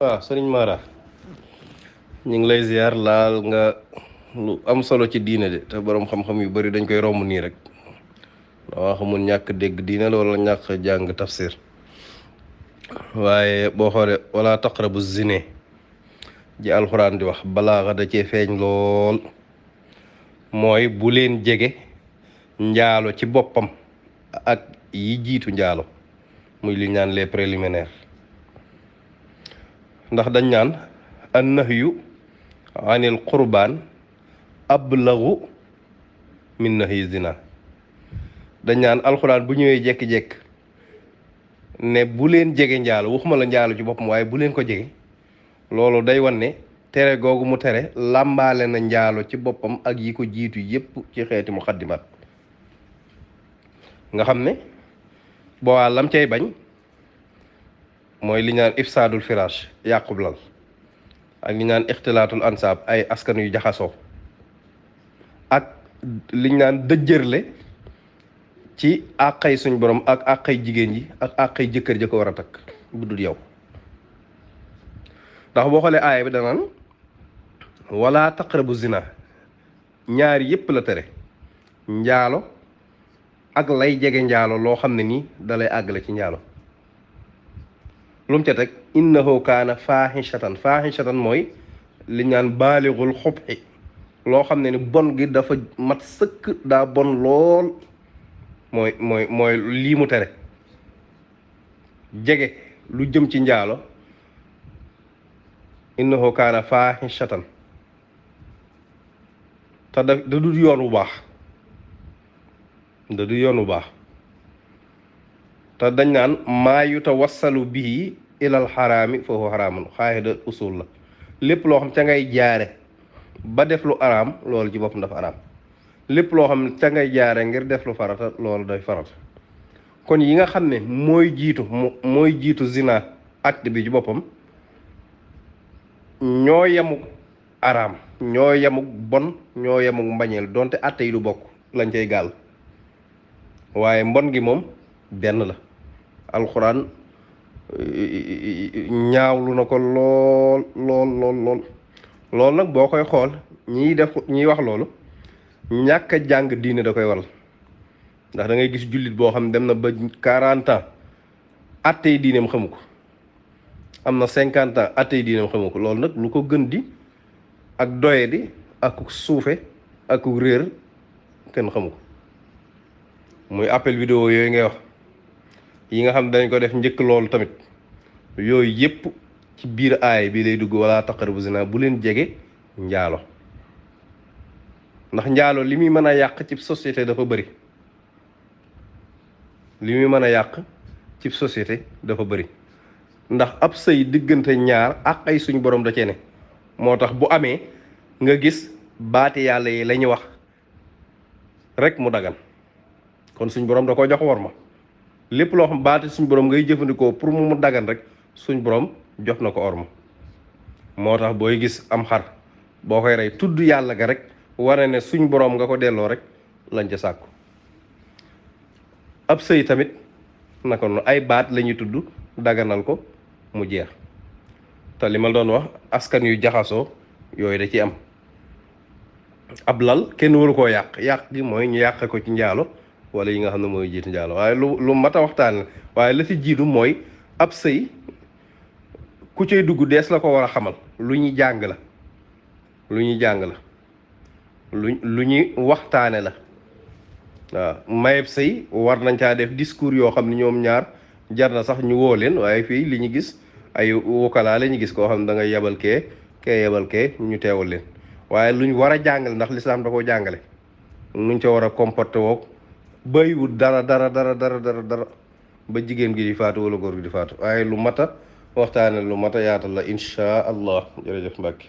sëriñ Mara ñu ngi lay ziar laal nga lu am solo ci diine de te boroom xam-xam yu bari dañ koy romb nii rek dama xamul ñàkk dégg diine la wala ñàkk jàng tafsir waaye boo xoolee wala taqrabu zine ji alxuraan di wax balaaxa da cee feeñ lool mooy bu leen jege njaalo ci boppam ak yi jiitu njaalo muy li ñaan les préliminaires ndax dañ naan an nahyu anil qurbaan ablagu min nahyi zina dañ naan alxuraan bu ñëwee jekki-jekk ne bu leen jege njaalo waxuma la njaalo ci boppam waaye bu leen ko jege loolu day wan ne tere googu mu tere làmbaale na njaalo ci boppam ak yi ko jiitu yépp ci xeeti muxaddimaat nga xam ne boobaa lam cay bañ mooy li ñaan ifsaadul firaash yàqub lal ak li ñaan ixtilaatul ansaab ay askan yu jaxasoo ak liñ naan dëjërle ci àqay suñ borom ak àqay jigéen ji ak àqay jëkkër ja ko war a takk bu dul yow ndax boo xoolee aaya bi danaan wala taqrabu zina ñaari yépp la tere njaalo ak lay jege njaalo loo xam ne nii dalay àggale ci njaalo lu mu ca teg innahu kaana faaxishatan mooy li ñaan baalixul xubxi loo xam ne ni bon gi dafa mat sëkk daa bon lool mooy lii mu tere jege lu jëm ci njaalo innahu kaana faaxishatan te da du yoon bu baax da du yoon bu baax te dañ naan maa yutawassalu bii ilal xaraami fa huwa xaraamun xaayida usul la lépp loo xam ca ngay jaare ba def lu araam loolu ci boppam dafa araam lépp loo xam ca ngay jaare ngir def lu farata loolu day farata kon yi nga xam ne mooy jiitu zina acte bi ci boppam ñoo yemuk araam ñoo yemuk bon ñoo yemuk mbañeel donte atte yi du bokk lañ cay gàll waaye mbon gi moom benn la alxuraan ñaawlu na ko lool nag boo koy xool ñiy wax loolu ñàkk a jàng diine da koy waral ndax da ngay gis jullit boo xam ne dem na ba 40 ans attey diineem xamu ko am na 50 ans attey diineem xamu ko loolu nag lu ko gën di ak doye di ak suufe ak réer kenn xamu ko muy appel vidéo yooyu ngay wax yi nga xam dañ ko def njëkk loolu tamit yooyu yépp ci biir aay bi lay dugg wala taqrabu zina bu leen jege njaalo ndax njaalo li muy mën a yàq ci société dafa bëri dafa bëri ndax ab sëy diggante ñaar ak ay suñ borom da cee ne moo tax bu amee nga gis baati yàlla yi la ñuy wax rek mu dagan kon suñ borom da ko jox war ma lépp loo xam baati suñ borom ngay jëfandikoo pour mu dagan rek suñ borom jox na ko orma moo tax booy gis am xar boo koy rey tudd yàlla ga rek wane ne suñ borom nga ko delloo rek lañ ca sàkku ab sëy tamit naka noonu ay baat la ñuy tudd daganal ko mu jeex te li ma doon wax askan yu jaxasoo yooyu da ci am ab lal kenn waru koo yàq gi mooy ñu yàq ko ci njaalo wala yi nga xam ne mooy jiitu njaalo waaye lu mat a waxtaan waaye la ci jiitu mooy ab sëy ku cay dugg dees la ko war a xamal lu ñuy jàng la lu ñuy waxtaane la waaw mayeb sëy war nañ caa def discours yoo xam ne ñoom ñaar jar na sax ñu woo leen waaye fii li ñu gis ay wukalaa la ñu gis koo xam ne da ngay yebal kee yebal kee ñu teewal leen waaye luñ war a jàngale ndax lislaam da koo jàngale nuñ ca war a comporté woog bàyyiwul dara ba jigéen gi di faatu wala góor gi di faatu waaye lu mat a waxtaane lu mat a yaatal la insha allah jërëjëf Mbàkke